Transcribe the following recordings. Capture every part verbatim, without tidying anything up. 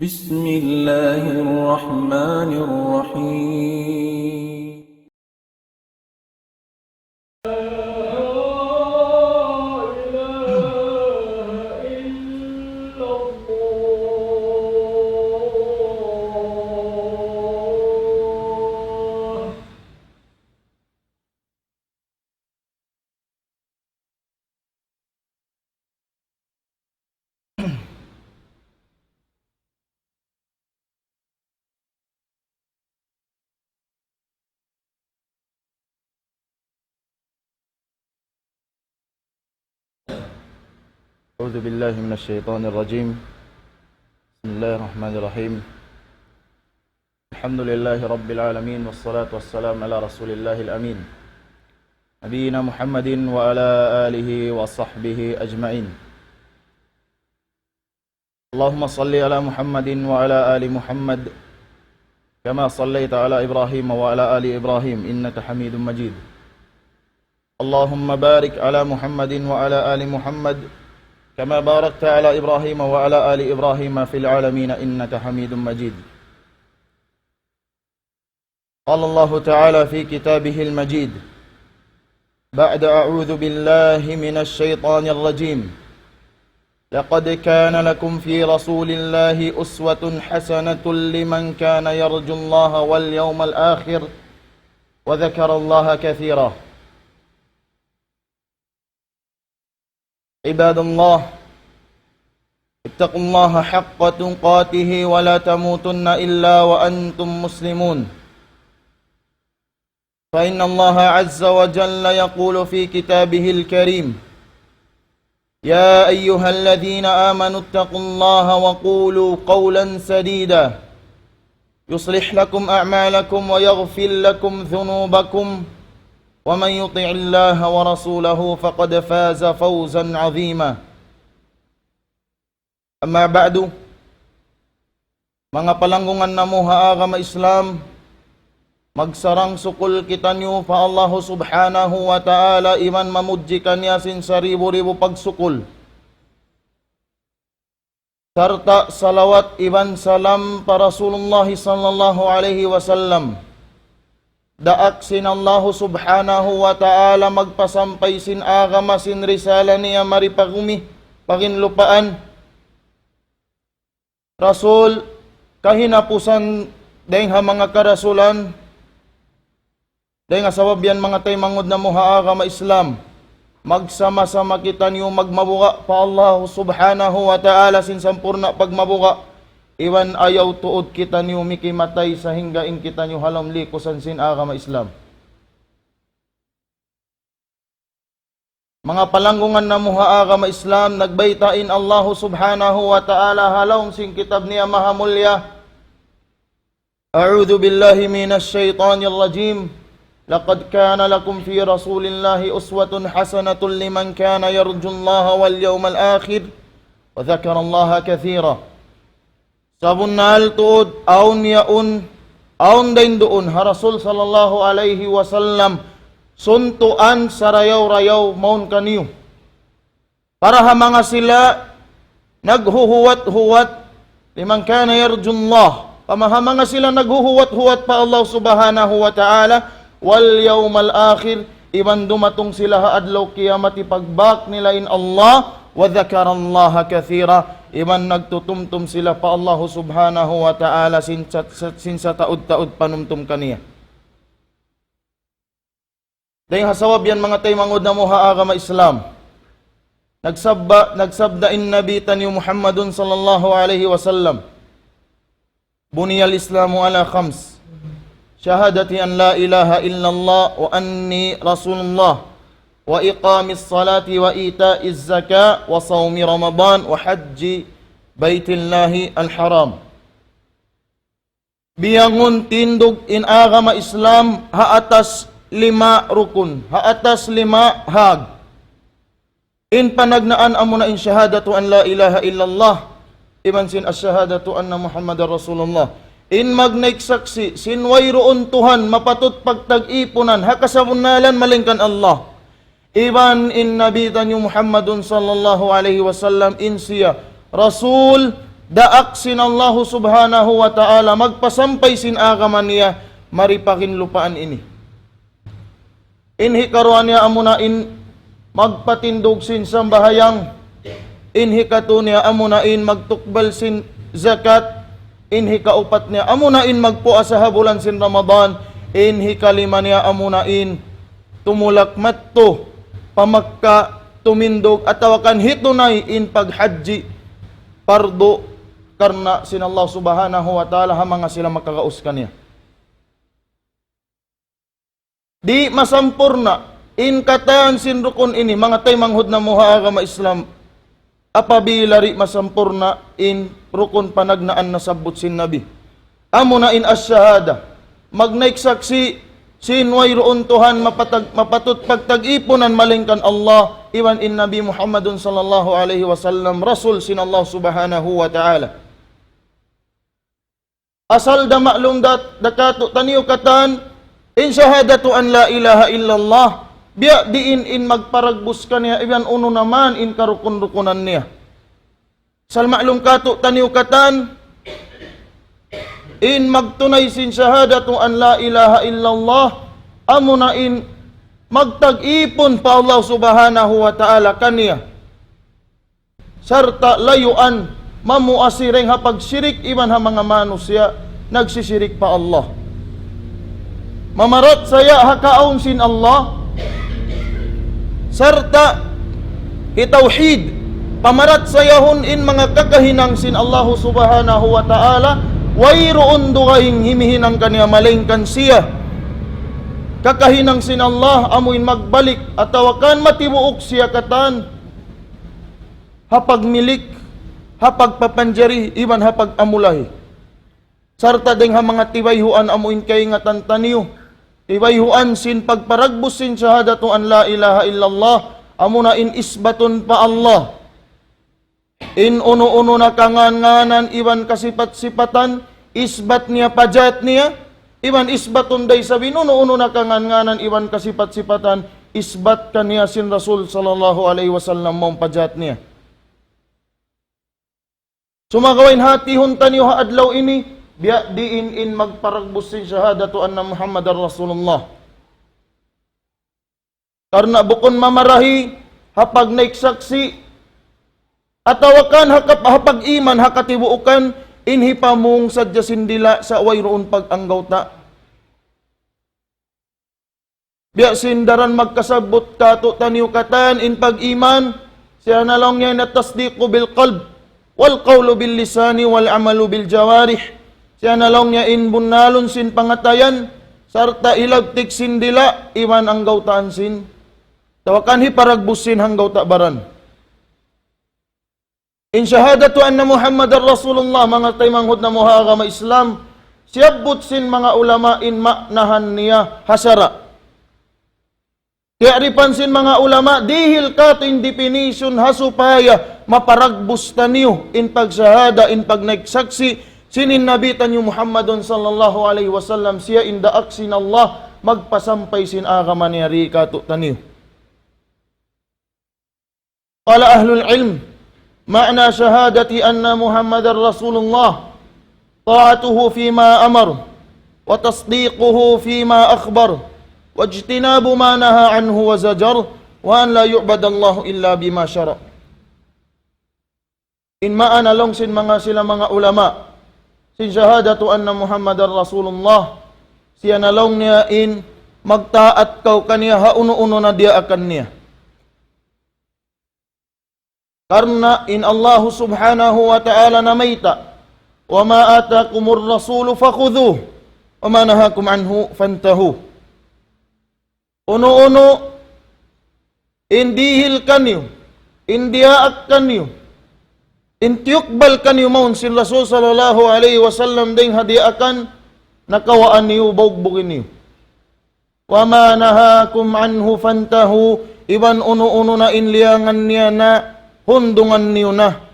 بسم الله الرحمن الرحيم. أعوذ بالله من الشيطان الرجيم. بسم الله الرحمن الرحيم. الحمد لله رب العالمين، والصلاة والسلام على رسول الله الأمين، نبينا محمد وعلى آله وصحبه أجمعين. اللهم صل على محمد وعلى آل محمد كما صليت على إبراهيم وعلى آل إبراهيم إنك حميد مجيد. اللهم بارك على محمد وعلى آل محمد كما باركت على إبراهيم وعلى آل إبراهيم في العالمين إنك حميد مجيد. قال الله تعالى في كتابه المجيد بعد أعوذ بالله من الشيطان الرجيم: لقد كان لكم في رسول الله أسوة حسنة لمن كان يرجو الله واليوم الآخر وذكر الله كثيرا. عباد الله، اتقوا الله حق تقاته ولا تموتن إلا وأنتم مسلمون. فإن الله عز وجل يقول في كتابه الكريم: يا أيها الذين آمنوا اتقوا الله وقولوا قولا سديدا يصلح لكم أعمالكم ويغفر لكم ذنوبكم ومن يطع الله ورسوله فقد فاز فوزا عظيما. أما بعد، manga palanggungan namu' ha agama Islam, magsarang-sukul kitaniyu pa Allahu Subhanahu wa Ta'ala iban mamudji kaniya sin saribu-ribu pagsukul. Sarta' salawat iban salam pa Rasulullah sallallahu alayhi wasallam. Daak sin Allahu Subhanahu wa Ta'ala magpasampay sin agama sin risala niya mari pa gumi, pa ginlupaan. Rasul, kahinapusan dayng ha manga karasulan, dayng ha sabab yan manga taymanghud namu' ha agama Islam, magsama-sama kitaniyu magmabuga' pa Allah Subhanahu wa Ta'ala sin sampurna' pagmabuga', iban ayaw tuud kitaniyu mikimatay sahingga in kitaniyu ha lawm likusan sin agama Islam. Manga palanggungan namu' ha agama Islam, nagbayta' in Allahu Subhanahu wa Ta'ala ha lawm sin kitab niya mahamulya. أعوذ بالله من الشيطان الرجيم. لقد كان لكم في رسول الله أسوة حسنة لمن كان يرجو الله واليوم الآخر وذكر الله كثيرا. Sabunnal tuud, awn yaun, awn dayn duun, ha Rasul sallallahu alayhi wasallam, suntuan sarayaw-rayaw mawn kaniyu. Para ha manga sila naghuhuwat-huwat, لمن كان يرجو الله. Pa manga sila naghuhuwat-huwat pa Allah Subhanahu wa Ta'ala, واليوم الآخر, iban dumatung sila ha adlaw kiyamat, ipagbak nila in Allah, وذكر الله كثيرا, iban nagtutumtum sila pa Allah Subhanahu wa Ta'ala sin sa-, sa-, sin sataud-taud panumtum kaniya. Dayng ha sabab yan manga taymanghud namu' ha agama Islam, nagsabda, nagsabda in Nabi taniyu Muhammadun sallallahu alayhi wasallam: بني الإسلام على خمس، شهادة أن لا إله إلا الله وأني رسول الله وإقام الصلاة وإيتاء الزكاة وصوم رمضان وحج بيت الله الحرام. Biyangun tindug in agama Islam ha atas lima rukun, ha atas lima hag. In panagnaan amuna in شهادة أن لا إله إلا الله, iban sin الشهادة أن محمدا رسول الله. In magnaik saksi' sin wayruun Tuhan mapatut pagtag-ipunan ha kasabunnalan malaingkan Allah. Iban in Nabi taniyu Muhammadun sallallahu alayhi wasallam in siya Rasul, daak sin Allahu Subhanahu wa Ta'ala, magpasampay sin agama niya, mari pa ginlupaan ini. In hikaruwa niya amuna in magpatindug sin sambahayang, in hikatu niya amuna in magtukbal sin zakat, in hikaupat niya amuna in magpuasa ha bulan sin Ramadan, in hikalima niya amuna in tumulak madtu pa Makkah tumindug atawa kan hitunay in paghajji pardu karna' sin Allah Subhanahu wa Ta'ala ha manga sila makagaus kaniya. Di' masampurna' in katan sin rukun ini, manga taymanghud namu' ha agama Islam, apabila di' masampurna' in rukun panagnaan nasabbut sin Nabi. Amuna in ash-shahada. Magnaik saksi' sin wayruun Tuhan mapatag-, mapatut pagtag-ipunan malaingkan Allah, iban in Nabi Muhammadun sallallahu alayhi wasallam, Rasul sin Allah Subhanahu wa Ta'ala. Asal da maklum da, da katu'taniyu katan, in shahadatu an la ilaha illallah, biya' diin in magparagbus kaniya, iban unu na man in karukun-rukunan niya. Asal maklum katu'taniyu katan, in magtunay sin shahadatu an la ilaha illallah, amuna in magtag-ipun pa Allah Subhanahu wa Ta'ala kaniya. Sarta' layuan, mamuasi dayn ha pagshirik iban ha manga manusiya' nagsishirik pa Allah. Mamarachaya ha kaawn sin Allah, sarta' hitawhid, pamarachayahun in manga kakahinang sin Allahu Subhanahu wa Ta'ala, wayruun dugaing himihinang kaniya malaingkan siya. Kakahinang sin Allah amuin magbalik atawa kan matibuuk siya katan ha pagmilik, ha pagpapanjari, iban ha pag-amulahi. Sarta' dayng ha manga tibayhuan amuin kaingatan taniyu. Tibayhuan sin pagparagbus sin shahadatu an la ilaha illallah, amuna in isbatun pa Allah in unu-unu na kangan-nganan iban kasipat-sipatan, isbat niya pa jat niya, iban isbatun da isab in unu-unu na kangan-nganan iban kasipat-sipatan, isbat kaniya sin Rasul sallallahu alayhi wasallam mawn pa jat niya. Sumagawa' in hatihun taniyu ha adlaw ini, biya' diin in magparagbus sin shahadatu anna Muhammadar Rasulullah. Karna' bukun mamarahi ha pagnaik saksi', atawa kan ha kap-, ha pag-iman, ha katibuukan, in hipamung sadja sin dila' sa' wayruun pag-anggawta'. Biya' sin daran magkasabbut katu'taniyu katan in pag-iman, siya na laung niya in at-tasdiqu bil qalb, wal qawlu bil lisani, wal amalu bil jawarih. Siya na laung niya in bunnalun sin pangatayan, sarta' hilagtik sin dila', iban anggawtaan sin, atawa kan hiparagbus sin anggawta' baran. In shahadatu anna Muhammadar Rasulullah, manga taymanghud namu' ha agama Islam, siyabbut sin manga ulama in ma'nahan niya ha sara'. Tiya'rifan sin manga ulama, dihil katu' in definition ha supaya maparagbus taniyu in pagshahada, in pagnaik saksi', sin in Nabi taniyu Muhammadun sallallahu alayhi wasallam, siya in daak sin Allah, magpasampay sin agama niya di katu'taniyu. قال أهل العلم: معنى شهادة أن محمدا رسول الله طاعته فيما أمر، وتصديقه فيما أخبر، واجتناب ما نهى عنه وزجر، وأن لا يعبد الله إلا بما شرع. In maana laung sin manga sila manga ulama, sin shahadatu anna Muhammadar Rasulullah, siya na laung niya in magtaat kaw kaniya ha unu-unu na diyaakan niya. Karna' in Allahu Subhanahu wa Ta'ala namayta', وما آتاكم الرسول فخذوه وما نهاكم عنه فانتهوا. Unu-unu in dihil kaniyu, in diyaak kaniyu, in tiyukbal kaniyu mawn sin Rasul sallallahu alayhi wasallam dayng ha diyaakan, na kawaan niyu, bugbugi niyu. وما نهاكم عنه فانتهوا, iban unu-unu na in liyangan niya na, hundungan niyu na.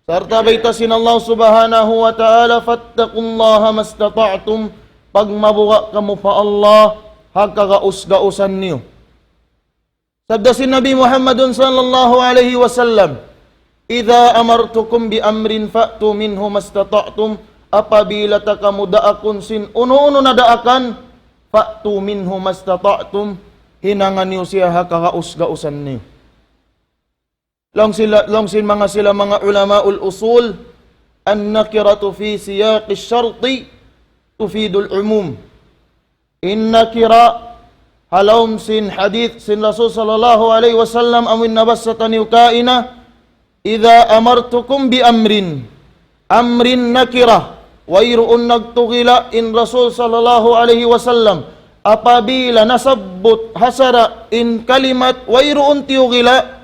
Sarta' bayta' sin Allah Subhanahu wa Ta'ala, فاتقوا الله ما استطعتم, pagmabuga' kamu pa Allah, ha kagaus-gausan niyu. Sabda sin Nabi Muhammadun sallallahu alayhi wasallam, إذا أمرتكم بأمر فأتوا منه ما استطعتم. Apabila ta kamu daakun sin unu-unu na daakan, فأتوا منه ما استطعتم. Hinanga niyu siya ha kagaus-gausan niyu. Laung sila, laung sin manga sila manga ulamaul usul, النكرة في سياق الشرط تفيد العموم. In nakira, ha lawm sin hadith sin Rasul sallallahu alayhi wasallam, amu in nabassa taniyu kaina, إذا أمرتكم بأمر. Amrin nakira, wayruun nagtugila in Rasul sallallahu alayhi wasallam. Apabila nasabbut ha sara' in kalimat, wayruun tiyugila,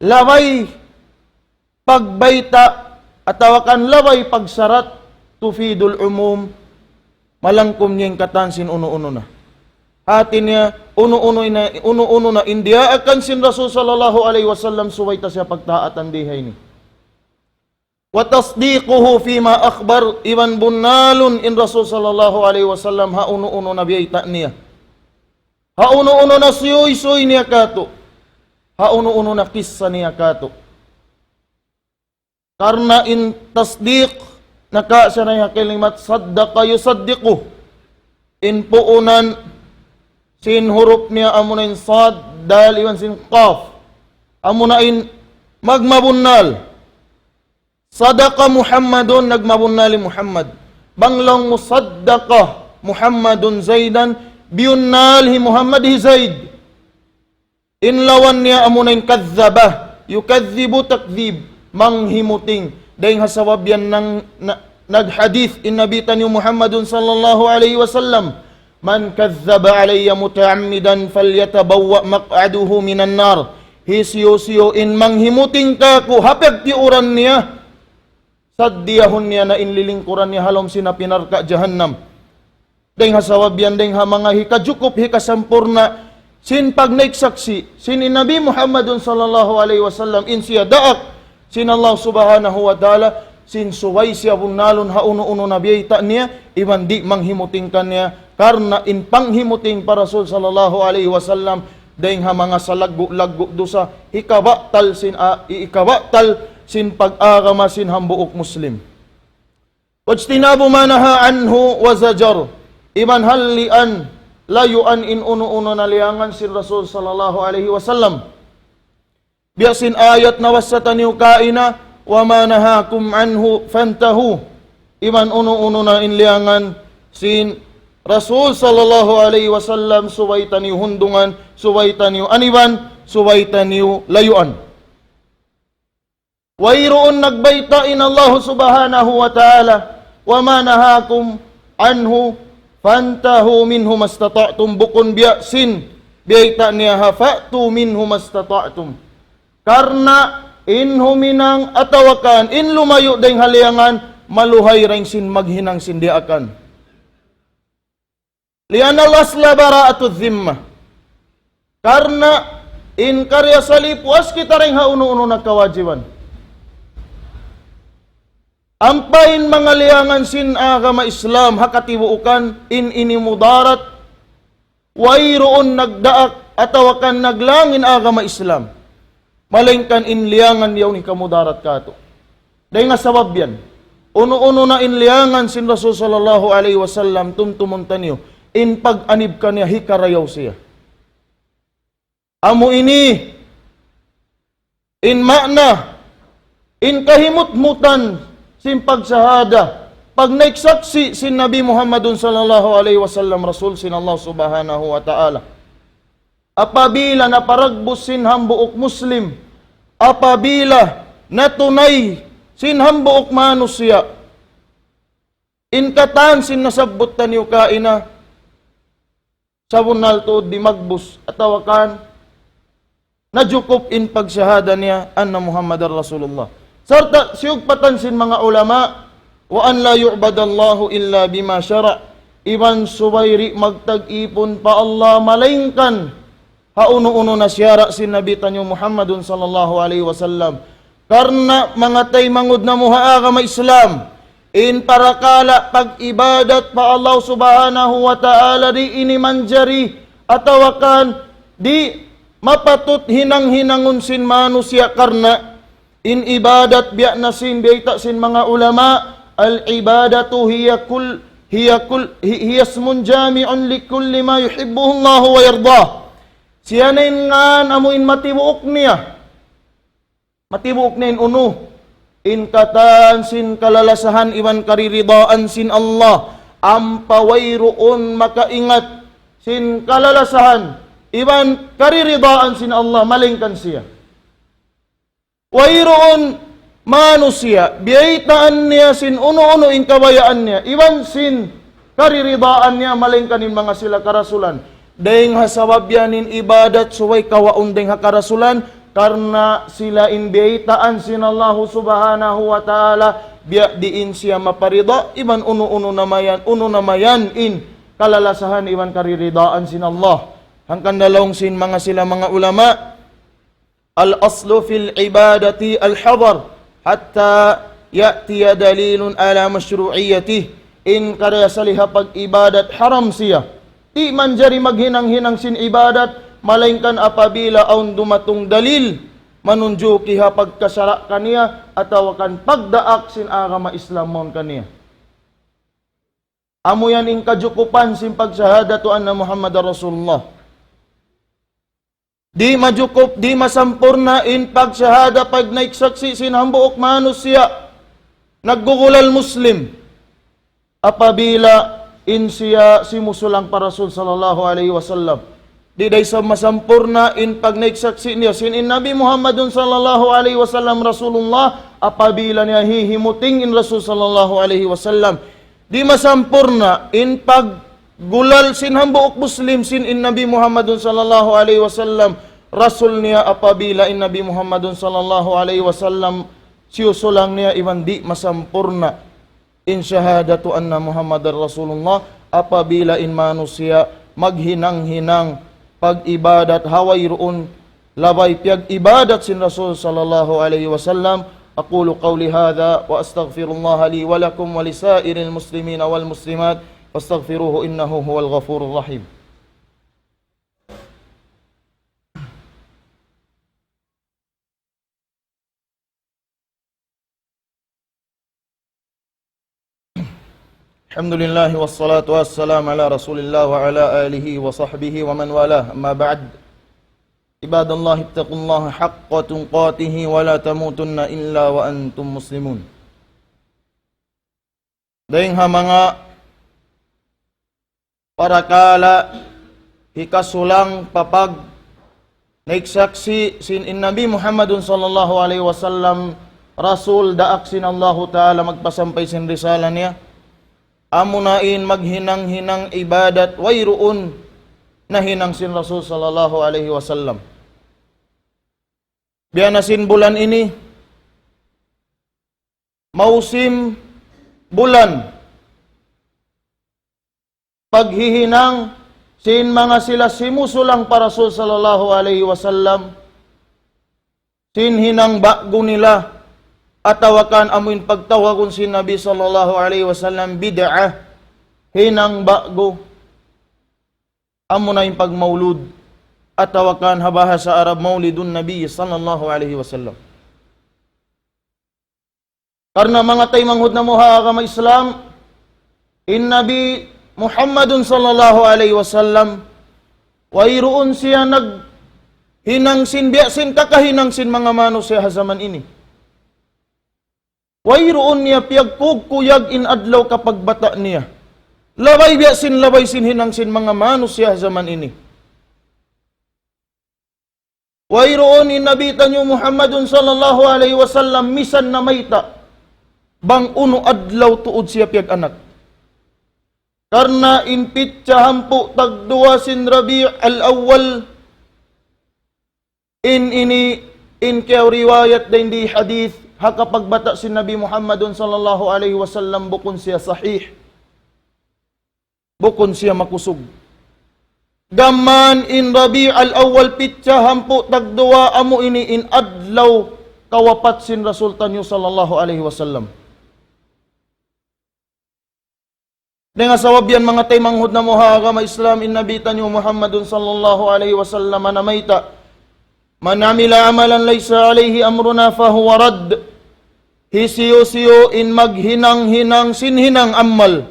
labay pagbayta' atawa kan labay pagsarat, تفيد العموم, malangkum niya in katan sin unu-unu na. Hati niya, unu-unu na, unu-unu na in diyaakan sin Rasul sallallahu alayhi wasallam, subay ta siya pagtaatan di ha ini. وتصديقه فيما أخبر, iban bunnalun in Rasul sallallahu alayhi wasallam ha unu-unu na biyayta' niya. Ha unu-unu na suysuy niya katu'. Ha unu-unu na kissa niya katu'. Karna' in tasdiq, naka siya na ha kalimat صدق يصدق. In puunan sin hurup niya amuna in sad, dal, iban sin qaf. Amuna in magmabunnal. صدق محمد, nagmabunnal hi Muhammad. Bang laung mu صدق محمد زيدا, biyunnal hi Muhammad hi Zaid. In lawan niya amuna in كذب يكذب تكذيب, manghimuting. Dayng ha sabab yan nang, na, naghadith in Nabi taniyu Muhammadun sallallahu alayhi wasallam, من كذب علي متعمدا فليتبوأ مقعده من النار. Hisiyu-siyu in manghimuting kaku' ha pagtiyuran niya, saddiyahun niya na in lilingkuran niya ha lawm sin api narka' jahannam. Dayng ha sabab yan, dayng ha manga hikajukup, hikasampurna' sin pagnaik saksi' sin Nabi Muhammadun sallallahu alayhi wasallam, in siya daak sin Allah subhanahu wa ta'ala, sin subay siya bunnalun ha unu-unu na biyayta' niya, iban di' manghimuting kaniya, karna' in panghimuting pa Rasul sallallahu alayhi wasallam, dayng ha manga salaggu'-laggu' dusa, hikabatal sin, a, hikabatal sin pag-agama sin hambuuk Muslim. واجتناب ما نهى عنه وزجر. Iban hallian, layuan in unu-unu na liyangan sin Rasul sallallahu alayhi wasallam. Biya' sin ayat nabassa taniyu kaina, وما نهاكم عنه فانتهوا. Iban unu-unu na in liyangan sin Rasul sallallahu alayhi wasallam, subay taniyu hundungan, subay taniyu aniban, subay taniyu layuan. Wayruun nagbayta' in Allah subhanahu wa ta'ala, وما نهاكم عنه فانتهوا منه ما استطعتم, bukun biya' sin biyayta' niya ha فأتوا منه ما استطعتم. Karna' in huminang atawa kan in lumayu' dayng ha liyangan, maluhay dayng sin maghinang sin diyaakan. لأن الأصل براءة الذمة. Karna' in kariasali puas kita dayng ha unu-unu na kawajiban. Ampa in manga liyangan sin agama Islam ha katibuukan, in ini mudarat, wayruun nagdaak atawa kan naglang in agama Islam. Malaingkan in liyangan yaun hikamudarat katu'. Dayng ha sabab yan, unu-unu na in liyangan sin Rasul sallallahu alayhi wasallam, tumtumun taniyu, in pag-anib kaniya hikarayaw siya. Amu ini in maana, in kahimutmutan sin pagsahada, pagnaik saksi' sin Nabi Muhammadun sallallahu alayhi wasallam, Rasul sin Allah subhanahu wa ta'ala. Apabila naparagbus sin hambuuk Muslim, apabila natunay sin hambuuk manusiya' in katan sin nasabbut taniyu kaina, sabunnal tuud dimagbus atawa kan najukup in pagsahada niya anna Muhammadar Rasulullah. Sarta' siyugpatan sin manga ulama, وأن لا يعبد الله إلا بما شرع. Iban subay di' magtag-ipun pa Allah malaingkan ha unu-unu na siyara' sin Nabi taniyu Muhammadun sallallahu alayhi wasallam. Karna' manga taymanghud namu' ha agama Islam, in parakala' pag-ibadat pa Allah subhanahu wa ta'ala di' ini manjari atawa kan di' mapatut hinang-hinangun sin manusiya' karna' In ibadat biya' na sin bayta' sin manga ulama, العبادة هي كل، هي كل، هي، هي اسم جامع لكل ما يحبه الله ويرضاه. Siya na in ngan amu in matibuuk niya. Matibuuk niya in unu. In katan sin kalalasahan iban kariridaan sin Allah. Ampa wayruun makaingat sin kalalasahan iban kariridaan sin Allah, malaingkan siya. Wayruun manusiya', biyaytaan niya sin unu-unu in kabayaan niya, iban sin kariridaan niya, malaingkan in manga sila karasulan. Dayng ha sabab yan in ibadat subay kawaun dayng ha karasulan, karna' sila in biyaytaan sin Allahu Subhanahu wa Ta'ala, biya' diin siya maparida, iban unu-unu na mayan, unu na mayan in kalalasahan iban kariridaan sin Allah. Hangkan na laung sin manga sila manga ulama, الأصل في العبادة الحظر حتى يأتي دليل على مشروعيته. In karna' asal ha pag-ibadat haram siya. Di' manjari maghinang-hinang sin ibadat, malaingkan apabila awn dumatung dalil, manunjuki ha pagkasara' kaniya, atawa kan pagdaak sin agama Islam mawn kaniya. Amu yan in kajukupan sin pagshahadatu anna Muhammadar Rasulullah. Di' majukup, di' masampurna' in pagshahada, pagnaik saksi' sin hambuuk manusiya' naggugulal Muslim. Apabila in siya simusulang pa Rasul sallallahu alayhi wasallam. Di' da isab masampurna' in pagnaik saksi' niya sin in Nabi Muhammadun sallallahu alayhi wasallam Rasulullah, apabila niya hihimuting in Rasul sallallahu alayhi wasallam. Di' masampurna' in paggulal sin hambuuk Muslim sin in Nabi Muhammadun sallallahu alayhi wasallam Rasul niya, apabila in Nabi Muhammadun sallallahu alayhi wasallam siyusulang niya, iban di' masampurna' in shahadatu anna Muhammadar Rasulullah, apabila in manusiya' maghinang-hinang pag-ibadat ha wayruun labay piyag-ibadat sin Rasul sallallahu alayhi wasallam. أقول قولي هذا وأستغفر الله لي ولكم ولسائر المسلمين والمسلمات فاستغفروه إنه هو الغفور الرحيم. الحمد لله والصلاة والسلام على رسول الله وعلى آله وصحبه ومن والاه. أما بعد. عباد الله، اتقوا الله حق تقاته ولا تموتن إلا وأنتم مسلمون. Dayng ha manga parakala' hikasulang pa pagnaik saksi' sin in Nabi Muhammadun sallallahu alayhi wasallam Rasul, daak sin Allahu Ta'ala, magpasampay sin risala niya. Amuna in maghinang-hinang ibadat wayruun nahinang sin Rasul sallallahu alayhi wasallam. Biya' na sin bulan ini, mausim bulan paghihinang sin manga sila simusulang pa Rasul sallallahu alayhi wasallam, sin hinang ba'gu nila, atawa kan amu in pagtawagun sin Nabi sallallahu alayhi wasallam bid'ah, hinang ba'gu, amuna in pagmaulud, atawa kan ha bahasa Arab Maulidun Nabi sallallahu alayhi wasallam. Karna' manga taymanghud namu' ha agama Islam, in Nabi Muhammadun sallallahu alayhi wasallam, wayruun siya naghinang sin biya' sin kakahinang sin manga manusiya' ha jaman ini. Wayruun niya piyagkugkuyag in adlaw kapagbata' niya. Labay biya' sin labay sin hinang sin manga manusiya' ha jaman ini. Wayruun in Nabi taniyu Muhammadun sallallahu alayhi wasallam misan namayta' bang unu adlaw tuud siya piyag-anak. Karna' in pitsa hangpu' tagduwa sin Rabi' al-Awwal, in ini, in kiyariwayat dayn di hadith, ha kapagbata' sin Nabi Muhammadun sallallahu alayhi wasallam bukun siya sahih. Bukun siya makusug. Gam mayan in Rabi' al-Awwal pitsa hangpu' tagduwa amu ini in adlaw kawapat sin Rasul taniyu sallallahu alayhi wasallam. Dayn ha sabab yan manga taymanghud namu' ha agama Islam in Nabi taniyu Muhammadun sallallahu alayhi wasallam namayta'. من عمل عملا ليس عليه أمرنا فهو رد. Hisiyu-siyu in maghinang-hinang sin hinang amal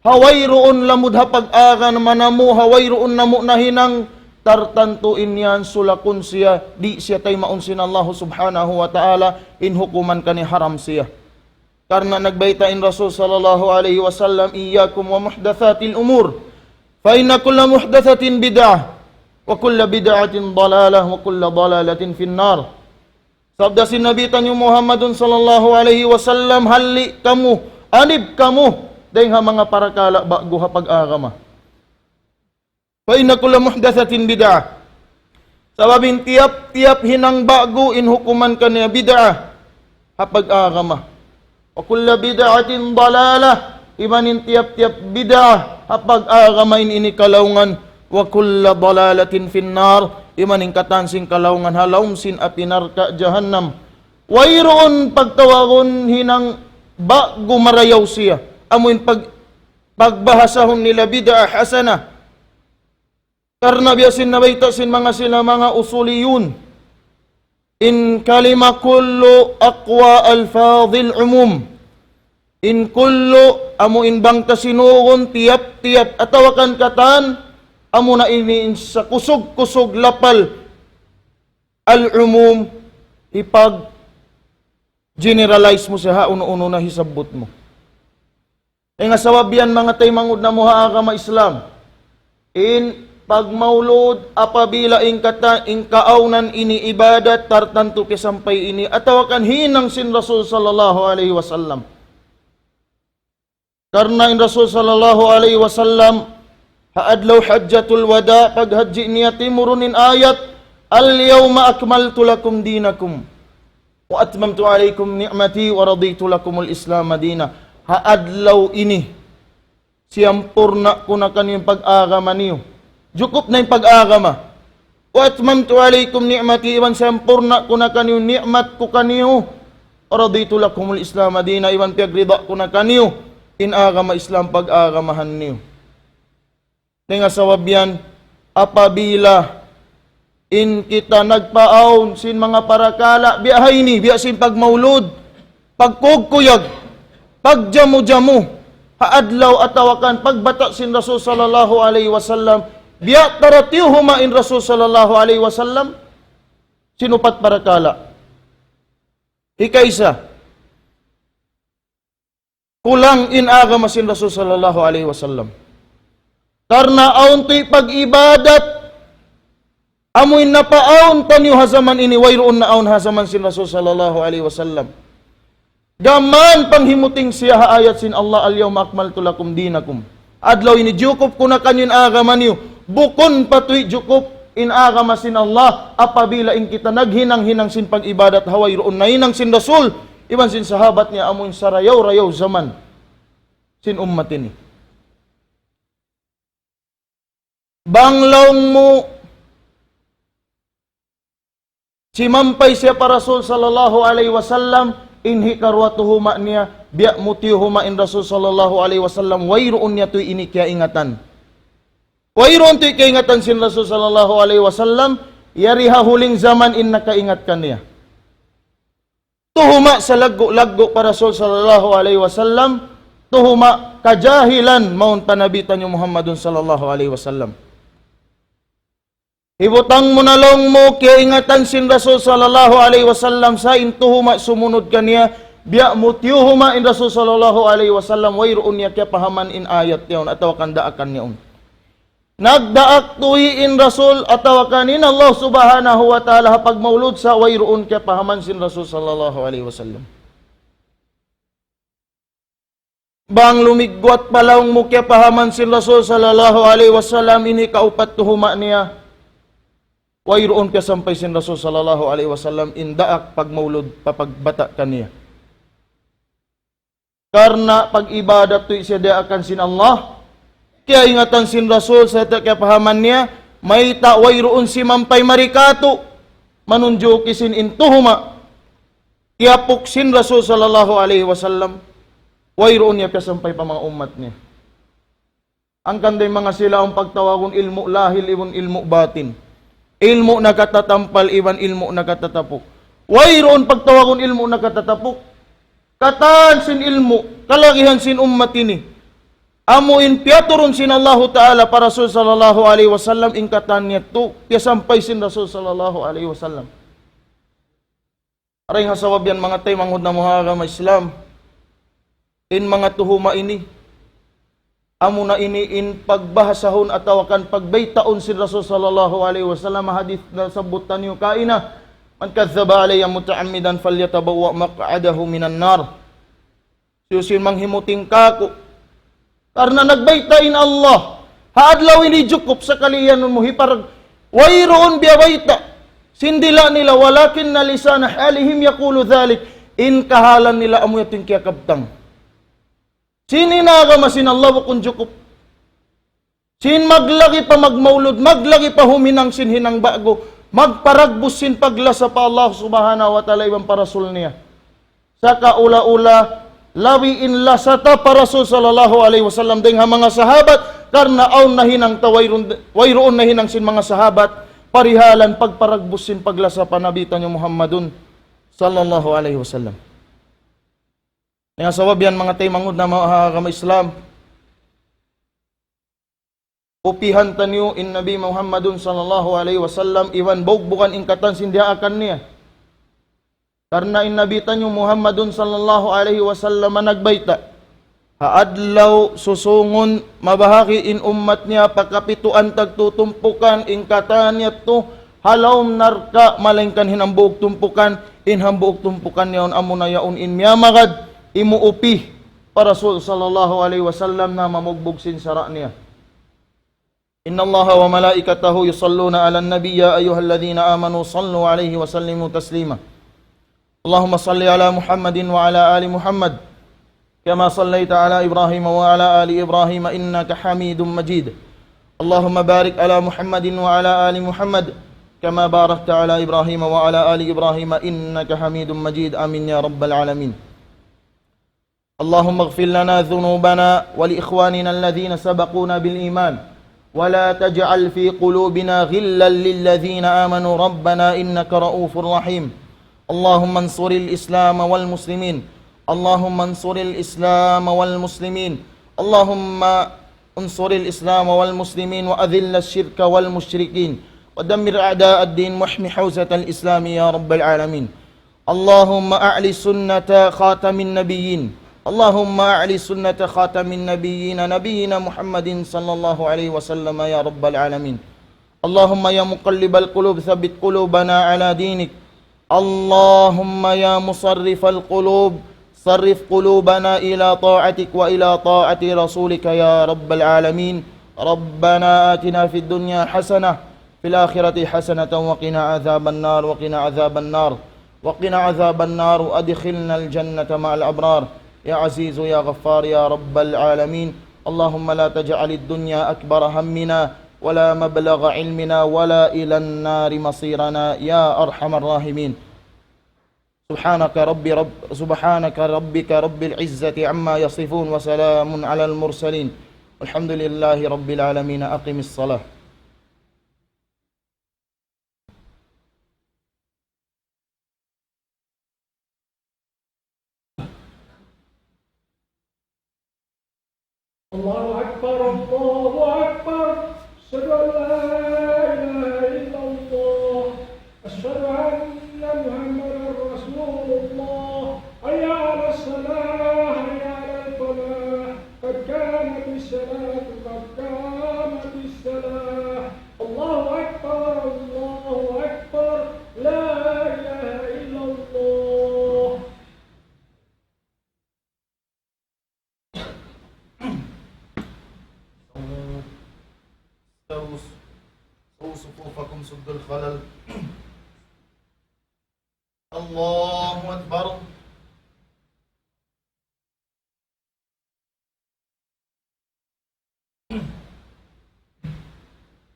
ha wayruun lamud ha pag-agama namu', ha wayruun namu' nahinang, tartantu in yan sulakun siya, di' siya taymaun sin Allah subhanahu wa ta'ala, in hukuman kaniya haram siya. Karna' nagbayta' in Rasul sallallahu alayhi wasallam, إياكم ومحدثات الأمور فإن كل محدثة بدعة وكل بدعة ضلالة وكل ضلالة في النار. Sabda sin Nabi taniyu Muhammadun sallallahu alayhi wasallam, halli' kamu, anib kamu, dayng ha manga parakala' ba'gu ha pag-agama. فإن كل محدثة بدعة. Sabab in tiyap-tiyap hinang ba'gu in hukuman kaniya bid'ah ha pag-agama. وكل بدعة ضلالة. Iban in tiyap-tiyap bid'ah ha pag-agama in ini kalaungan. وكل ضلالة في النار. Iban in katan sin kalaungan ha lawm sin api narka' jahannam. Wayruun pagtawagun hinang ba'gu marayaw siya. Amu in pag-, pagbahasahun nila bid'ah hasanah. Karna' biya' sin nabayta' sin manga sila manga usuliyun. In kalima kullu aqwa alfadhil umum. In kullu amu in bang ta sinugun tiyap-tiyap atawa kan katan amu na ini in sa kusug-kusug lapal al-umum hipag-generalize mu siya ha unu-unu na hisabbut mu. Dayn ha sabab yan, manga taymanghud namu' ha agama Islam, in pagmaulud apabila in kata-, in kaawnan ini ibadat tartantu kiyasampay ini, atawa kan hinang sin Rasul sallallahu alayhi wasallam. Karna' in Rasul sallallahu alayhi wasallam, ha adlaw hajjatul wada', paghajji niya timurun in ayat, اليوم أكملت لكم دينكم وأتممت عليكم نعمتي ورضيت لكم الإسلام دينا. Ha adlaw ini, siyampurna' ku na kaniyu in pag-agama niyu. Jukup na in pag-agama. وأتممت عليكم نعمتي, iban siyampurna' ku na kaniyu ni'mat ku kaniyu. ورضيت لكم الإسلام دينا, iban piyagrida ku na kaniyu in agama Islam pag-agamahan niyu. Dayn ha sabab yan, apabila in kita nagpaawn sin manga parakala', biya' ha ini, biya' sin pagmaulud, pagkugkuyag, pagjamu-jamu, ha adlaw atawa kan pagbata' sin Rasul sallallahu alayhi wasallam, biya' ta ra tiyuhuma' in Rasul sallallahu alayhi wasallam, sin upat parakala'. Hikaisa, kulang in agama sin Rasul sallallahu alayhi wasallam. Karna' awn tuy pag-ibadat, amu in napaawn taniyu ha jaman ini, wayruun naawn ha jaman sin Rasul sallallahu alayhi wasallam. Gām panghimuting siya ha ayat sin Allah, اليوم أكملت لكم دينكم. Adlaw ini jukup ku na kaniyu in agama niyu. Bukun pa tuy jukup in agama sin Allah, apabila in kita naghinang-hinang sin pag-ibadat ha wayruun nahinang sin Rasul, iban sin sahabat niya amu in sarayaw-rayaw jaman sin ummat ini. Bang laung mu, simampay siya pa Rasul sallallahu alayhi wasallam, in hikaruwa tuhuma' niya, biya' mu tiyuhuma' in Rasul sallallahu alayhi wasallam, wayruun niya tuy ini kiyaingatan. Wayruun tuy kiyaingatan sin Rasul sallallahu alayhi wasallam, yari ha huling jaman in nakaingat kaniya. Tuhuma' salaggu'-laggu' pa Rasul sallallahu alayhi wasallam, tuhuma' kajahilan mawn pa Nabi taniyu Muhammadun sallallahu alayhi wasallam. Hibutang mu na laung mu, kiyaingatan sin Rasul sallallahu alayhi wasallam sa in tuhuma' sumunud kaniya, biya' mu tiyuhuma' in Rasul sallallahu alayhi wasallam, wayruun niya kiyapahaman in ayat yaun atawa kan daakan yaun. Nagdaak tuy in Rasul atawa kan in Allah subhanahu wa ta'ala ha pagmaulud sa wayruun kiyapahaman sin Rasul sallallahu alayhi wasallam. Bang lumigwat pa laung mu kiyapahaman sin Rasul sallallahu alayhi wasallam, ini kaupat tuhuma' niya. Wayruun kiyasampay sin Rasul sallallahu alayhi wasallam in daak pagmaulud pa pagbata' kaniya. Karna' pag-ibadat tuy siya daakan sin Allah, kiyaingatan sin Rasul sa kiyapahaman niya, mayta' wayruun simampay mari katu', manunjuki sin in tuhuma'. Kiyapuk sin Rasul sallallahu alayhi wasallam, wayruun niya piyasampay pa manga ummat niya. Hangkan da in manga sila awn pagtawagun ilmu' lahil iban ilmu' batin. Ilmu' nakatatampal iban ilmu' nakatatapuk. Wayruun pagtawagun ilmu' nakatatapuk. Katan sin ilmu', kalagihan sin ummat ini. Amu in piyaturun sin Allahu Ta'ala pa Rasul sallallahu alayhi wasallam, in katan niya tu, piyasampay sin Rasul sallallahu alayhi wasallam. Dayn ha sabab yan, manga taymanghud namu' ha agama Islam, in manga tuhuma ini, amuna ini in pagbahasahun atawa kan pagbaytaun sin Rasul sallallahu alayhi wasallam, hadith na sabbut taniyu kaina, من كذب علي متعمدا فليتبوأ مقعده من النار. Hisiyu-siyu in manghimuting kāku'. Karna' nagbayta' in Allah. Ha adlaw ini jukup sakali iyanun mu hiparag-, wayruun biyabayta'. Sin dila' nila, ولكن لسان حالهم يقول ذلك. In kahalan nila amu yadtu in kiyakabtang. Sin in agama sin Allah bukun jukup. Sin maglagi pa magmaulud, maglagi pa huminang sin hinang ba'gu, magparagbus sin paglasa pa Allah Subhanahu wa Ta'ala iban pa Rasul niya. Sakaula-ula, labi in lasa ta pa Rasul sallallahu alayhi wasallam dayn ha manga sahabat, karna' awn nahinang ta wayruun, wayruun nahinang sin manga sahabat, parihalan pagparagbus sin paglasa pa Nabi taniyu Muhammadun sallallahu alayhi wasallam. Dayn ha sabab yan, manga taymanghud namu' ha agama Islam, upihan taniyu in Nabi Muhammadun sallallahu alayhi wasallam, iban bugbugan in katan sin diyaakan niya. Karna' in Nabi taniyu Muhammadun sallallahu alayhi wasallam nagbayta', ha adlaw susungun mabahagi' in ummat niya pa kapituan tagtu tumpukan, in katan yadtu ha lawm narka', malayngkan in hambuuk tumpukan, in hambuuk tumpukan yaun amuna yaun in miyamagad imuupi pa Rasul sallallahu alayhi wasallam na mamugbug sin sara' niya. إن الله وملائكته يصلون على النبي يا أيها الذين آمنوا صلوا عليه وسلموا تسليما. اللهم صل على محمد وعلى آل محمد كما صليت على إبراهيم وعلى آل إبراهيم إنك حميد مجيد. اللهم بارك على محمد وعلى آل محمد كما باركت على إبراهيم وعلى آل إبراهيم إنك حميد مجيد. آمين يا رب العالمين. اللهم اغفر لنا ذنوبنا ولإخواننا الذين سبقونا بالإيمان ولا تجعل في قلوبنا غلا للذين آمنوا ربنا إنك رءوف رحيم. اللهم انصر الإسلام والمسلمين. اللهم انصر الإسلام والمسلمين. اللهم انصر الإسلام والمسلمين وأذل الشرك والمشركين ودمر أعداء الدين واحم حوزة الإسلام يا رب العالمين. اللهم أعل سنة خاتم النبيين. اللهم أعل سنة خاتم النبيين نبينا محمد صلى الله عليه وسلم يا رب العالمين. اللهم يا مقلب القلوب ثبت قلوبنا على دينك. اللهم يا مصرف القلوب صرف قلوبنا إلى طاعتك وإلى طاعة رسولك يا رب العالمين. ربنا آتنا في الدنيا حسنة في الآخرة حسنة وقنا عذاب النار، وقنا عذاب النار، وقنا عذاب النار، وأدخلنا الجنة مع الأبرار. يا عزيز يا غفار يا رب العالمين. اللهم لا تجعل الدنيا أكبر همنا ولا مبلغ علمنا ولا إلى النار مصيرنا يا أرحم الراحمين. سبحانك رب رب، سبحانك ربك رب العزة عما يصفون وسلام على المرسلين والحمد لله رب العالمين. أقم الصلاة. الله أكبر، الله أكبر. أشهد أن لا إله إلا الله. أشهد أن محمدا رسول الله. حي على الصلاة، حي على الفلاح. قد قامت الصلاة، قد قامت الصلاة. الله أكبر، الله أكبر. لا إله إلا الله. سووا، سووا صفوفكم، سدوا الخلل. الله أكبر.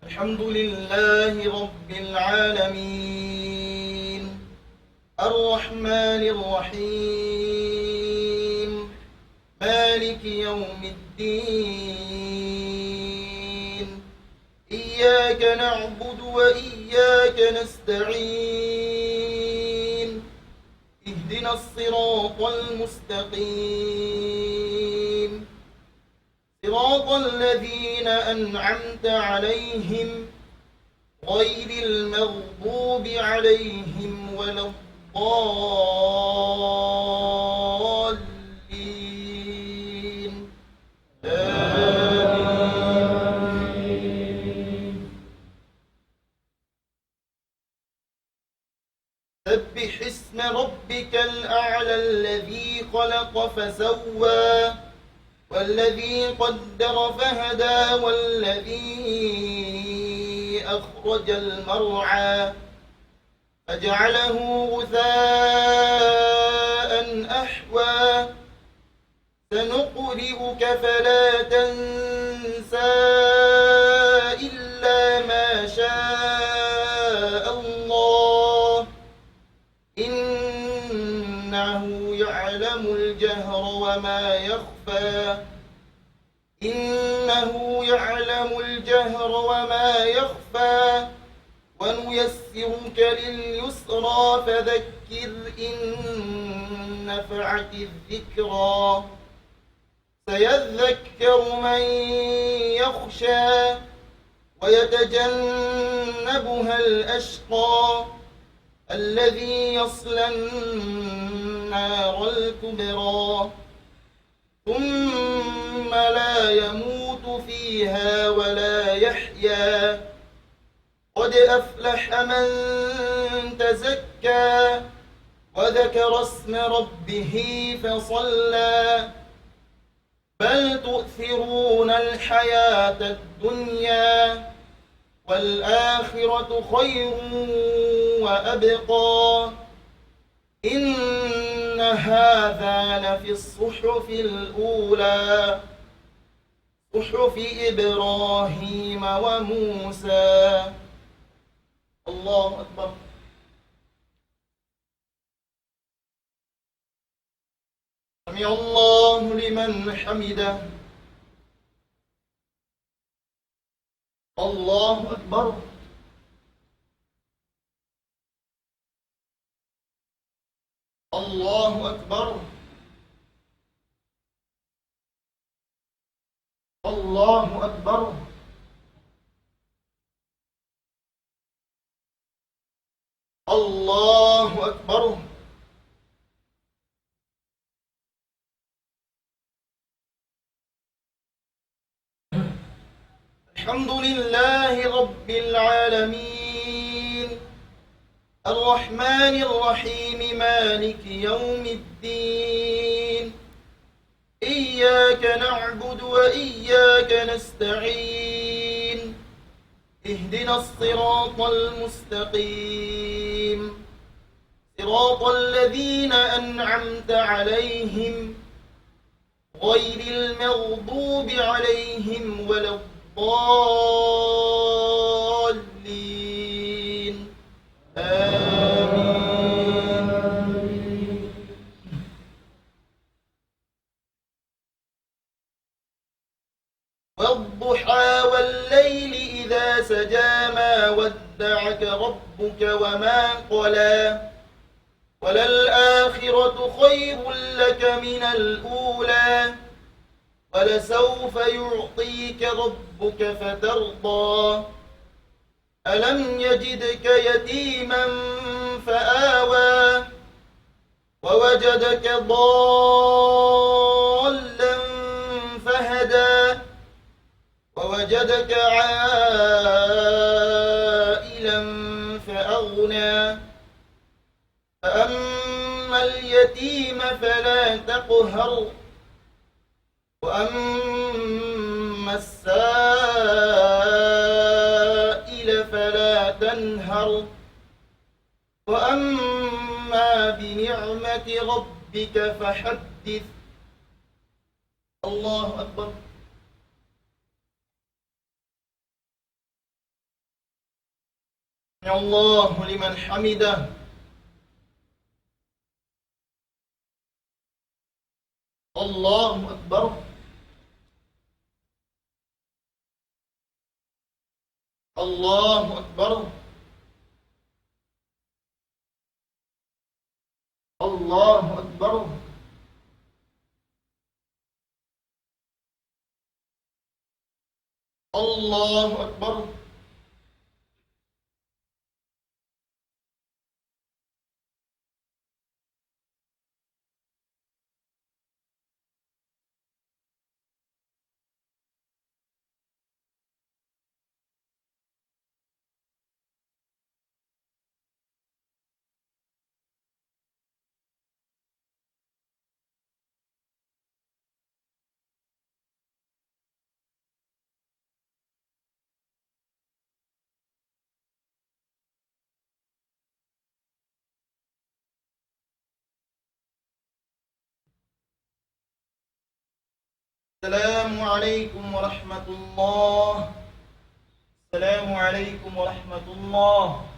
الحمد لله رب العالمين. الرحمن الرحيم. مالك يوم الدين. إياك نعبد وإياك نستعين. اهدنا الصراط المستقيم. صراط الذين أنعمت عليهم غير المغضوب عليهم ولا الضالين. آمين. سبح اسم ربك الأعلى الذي خلق فسوى والذي قدر فهدى والذي أخرج المرعى فجعله غثاء أحوى سنقرئك فلا تنسى إلا ما شاء الله إنه يعلم الجهر وما يخفى إنه يعلم الجهر وما يخفى ونيسرك لليسرى فذكر إن نفعت الذكرى سيذكر من يخشى ويتجنبها الأشقى الذي يصلى النار الكبرى ثم لا يموت فيها ولا يحيا قد أفلح من تزكى وذكر اسم ربه فصلى بل تؤثرون الحياة الدنيا والآخرة خير وأبقى إن هذا لفي الصحف الأولى صحف إبراهيم وموسى. الله أكبر. سمع الله لمن حمده. الله أكبر. الله أكبر. الله أكبر. الله أكبر. الحمد لله رب العالمين. الرحمن الرحيم. مالك يوم الدين. إياك نعبد وإياك نستعين. اهدنا الصراط المستقيم. صراط الذين أنعمت عليهم غير المغضوب عليهم ولا الضالين. آمين. والضحى والليل إذا سجى ما ودعك ربك وما قلى وللآخرة خير لك من الأولى ولسوف يعطيك ربك فترضى ألم يجدك يتيما فآوى ووجدك ضالا فهدى ووجدك عائلا فأغنى فأما اليتيم فلا تقهر وأما السائل فلا تنهر وأما بنعمة ربك فحدث. الله أكبر. سمع الله لمن حمده. الله أكبر. الله أكبر. الله أكبر. الله أكبر. السلام عليكم ورحمة الله. السلام عليكم ورحمة الله.